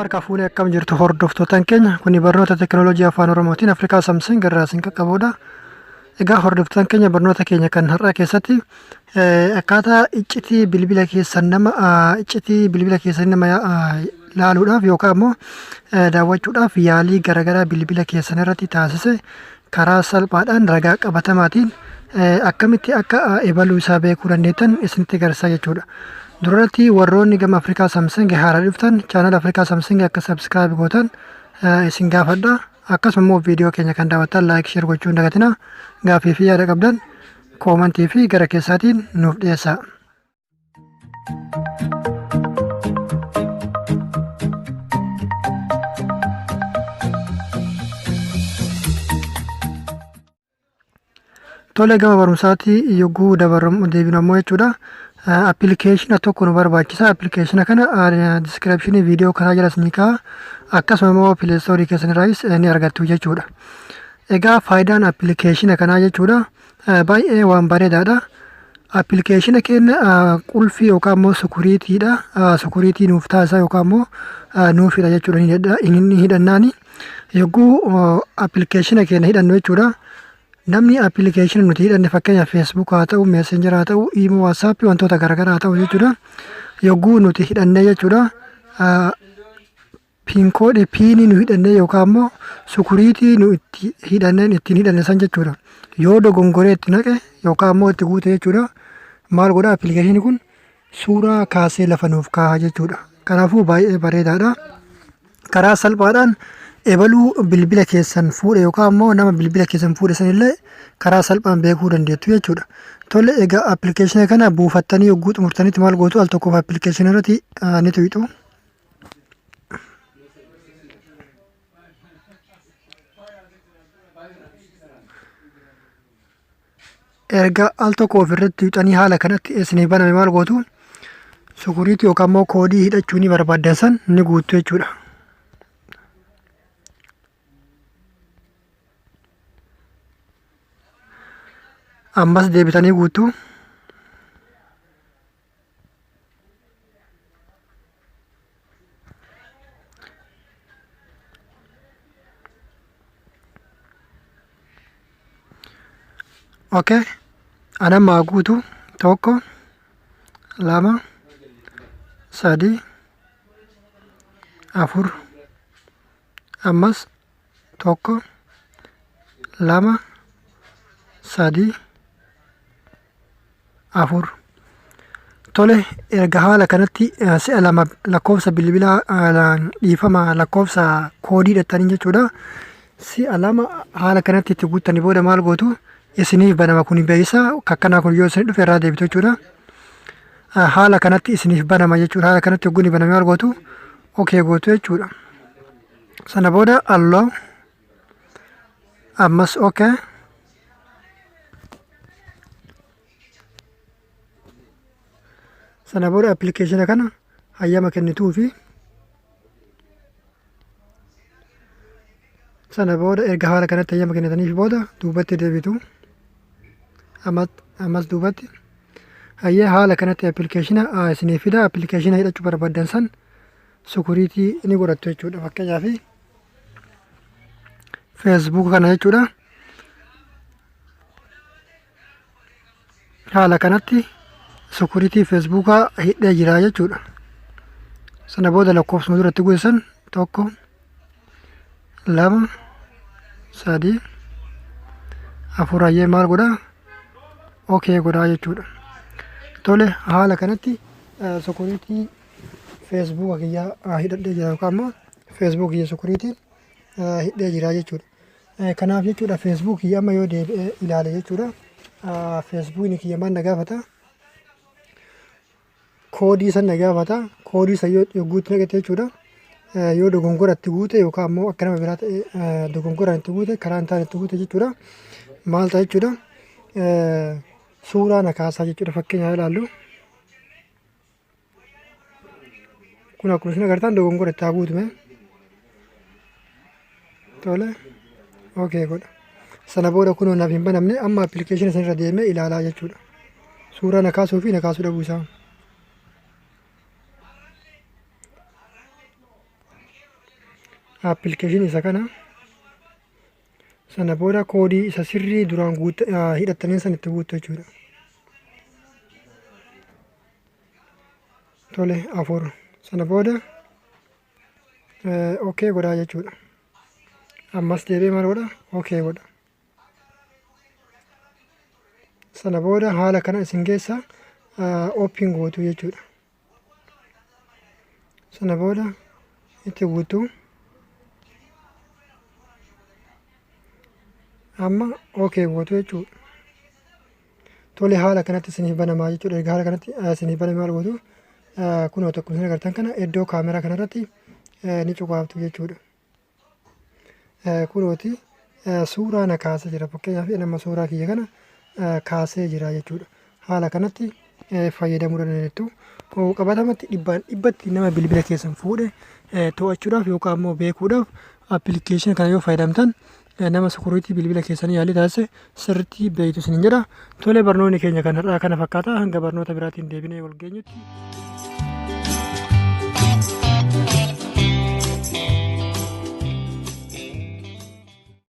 Harka fuunee akkam jirtu hordoftootan keenya? Kuni barnoota teekinooloojii afaan Oromootiin Afrikaa Samsung irraa isin qaqqabudha. Egaa hordoftoota keenya, barnoota keenya kan har'aa keessatti akkaataa iccitii bilbila keessan nama iccitii bilbila keessan nama laaluudhaaf yookaan immoo daawwachuudhaaf yaalii garaagaraa bilbila keessan irratti taasise karaa salphaadhaan ragaa qabatamaatiin akkamitti akka ebaluu isaa beekuu dandeettan isinitti agarsiisa jechuudha. Duratti warroonni gama Afrikaa Samsung haaraa dhuftan channel Afrikaa Samsung akka subscribe gootan isin gaafadha. Akkasuma immoo viidiyoo keenya kan daawwattan like, share gochuu hin dagatina. Gaaffii fi yaada qabdan comment fi gara keessaatiin nuuf dhiyeessaa. Tole, gama barumsaatti yogguu dabarru deebinu ammoo jechuudha. Appilikeeshina tokko nu barbaachisa. Appilikeeshina kana description viidiyoo kanaa jalas ni kaa'a. Akkasuma immoo Play Store keessan irraayis ni argattu jechuudha. Egaa faayidaan appilikeeshina kanaa jechuudha baay'ee waan bareedaadha. Appilikeeshina keenya qulfii yookaan immoo security dha. Security nuuf taasisa yookaan immoo nuufidha jechuudha inni hidhannaani. Yogguu appilikeeshina keenya hidhannu jechuudha. Namni appilikeeshina nuti hidhanne, fakkeenyaaf Facebook haa ta'u, Messenger haa ta'u, Imo, WhatsApp, wantoota garaagaraa haa ta'u jechuudha. Yogguu nuti hidhanne jechuudha. PIN code, PIN nu hidhanne yookaan immoo security nu itti hidhanneen ittiin hidhanne san jechuudha. Yoo dogongoree itti naqe yookaan immoo itti guute jechuudha. Maal godha? Appilikeeshinni kun suuraa kaasee lafa nuuf kaa'a jechuudha. Kanaafuu baay'ee bareedaadha. Karaa salphaadhaan ebaluu bilbila keessan fuudhe yookaan immoo nama bilbila keessan fuudhe sanillee karaa salphaan beekuu dandeettu jechuudha. Tole, egaa appilikeeshina kana buufattanii yogguu xumurtanitti maal gootu? Al tokkoof appilikeeshina irratti ni tuqxu. Erga al tokko ofirratti tuqxanii haala kanatti isinii baname maal gootu? Security yookaan immoo koodii hidhachuu ni barbaaddan san ni guuttu jechuudha. Ammas deebitanii guuttu. Okay. Anammaa guutu: tokko, lama, sadi, afur, ammas tokko, lama, sadi, afur. Tole, erga haala kanatti si'a lama lakkoofsa bilbilaa, dhiifama, lakkoofsa koodii hidhattanii jechuudha. Si'a lama haala kanatti itti guuttanii booda maal gootu? Isiniif banama. Kun beeksisa akkanaa kun yoo isin dhufe irraa deebitu jechuudha. Haala kanatti isiniif banama jechuudha. Haala kanatti yogguu inni baname maal gootu? Okay gootu jechuudha. Sana booda allow, ammas okay. Sana booda appilikeeshina kana hayyama kennituu fi sana booda erga haala kanatti hayyama kennitaniif booda duubatti deebitu. Ammas duubatti hayyee haala kanatti appilikeeshina isinii fida. Appilikeeshina hidhachuu barbaaddan san security ni godhattu jechuudha. Fakkeenyaaf Facebook kana jechuudha. Haala kanatti security Facebookaa hidhee jira jechuudha. Sana booda lakkoofsuma duratti guutan: tokko, lama, sadi, afur. Hayyee, maal godha? Okay godhaa jechuudha. Tole, haala kanatti security Facebooka kiyyaa hidhadhee jira yookaan immoo Facebook kiyya securityn hidhee jira jechuudha. Kanaaf jechuudha, Facebook kiyya amma yoo deebi'ee ilaale jechuudha, Facebookni kiyya maal na gaafata? Koodii san na gaafata. Koodii san yoo yogguu itti naqate jechuudha, yoo dogongora itti guute yookaan immoo akka nama biraa ta'e dogongoraan itti guute, karaa hin taane itti guute jechuudha, maal ta'a jechuudha? Suuraa na kaasaa jechuudha. Fakkeenyaaf ilaallu, kun akkuma isin agartan dogongora itti haa guutume. Tole, okay godha. Sana booda kunoo naaf hin banamne. Amma appilikeeshina sanirra deemee ilaalaa jechuudha, suuraa na kaasuu fi na kaasuu dhabuu isaa. Appilikeeshinii isa kana. Sana booda koodii isa sirrii duraan hidhattaniin san itti guuttu jechuudha. Tole, 4. Sana booda okay godhaa jechuudha. Ammas deebi'ee maal godha? Okay godha. Sana booda haala kana isin keessa open gootu jechuudha. Sana booda itti guutuu. Amma okay gootu jechuudha. Tole, haala kanatti isiniif banamaa jechuudha. Erga haala kanatti isiniif baname maal gootu? Kunoo tokko isin agartan kana iddoo kaameraa kanarratti ni cuqaaftu jechuudha. Kunooti suuraa na kaasee jira. Fakkeenyaaf, nama suuraa kiyya kana kaasee jira jechuudha. Haala kanatti fayyadamuu dandeettu. Qabatamatti dhibbaan dhibbatti nama bilbila keessan fuudhe to'achuudhaaf yookaan immoo beekuudhaaf appilikeeshina kana yoo fayyadamtan, nama security bilbila keessanii yaalii taasise sirriitti beektu isiniin jedha. Tole, barnoonni keenya kan har'aa kana fakkaata. Hanga barnoota biraatiin deebinee wal geenyutti.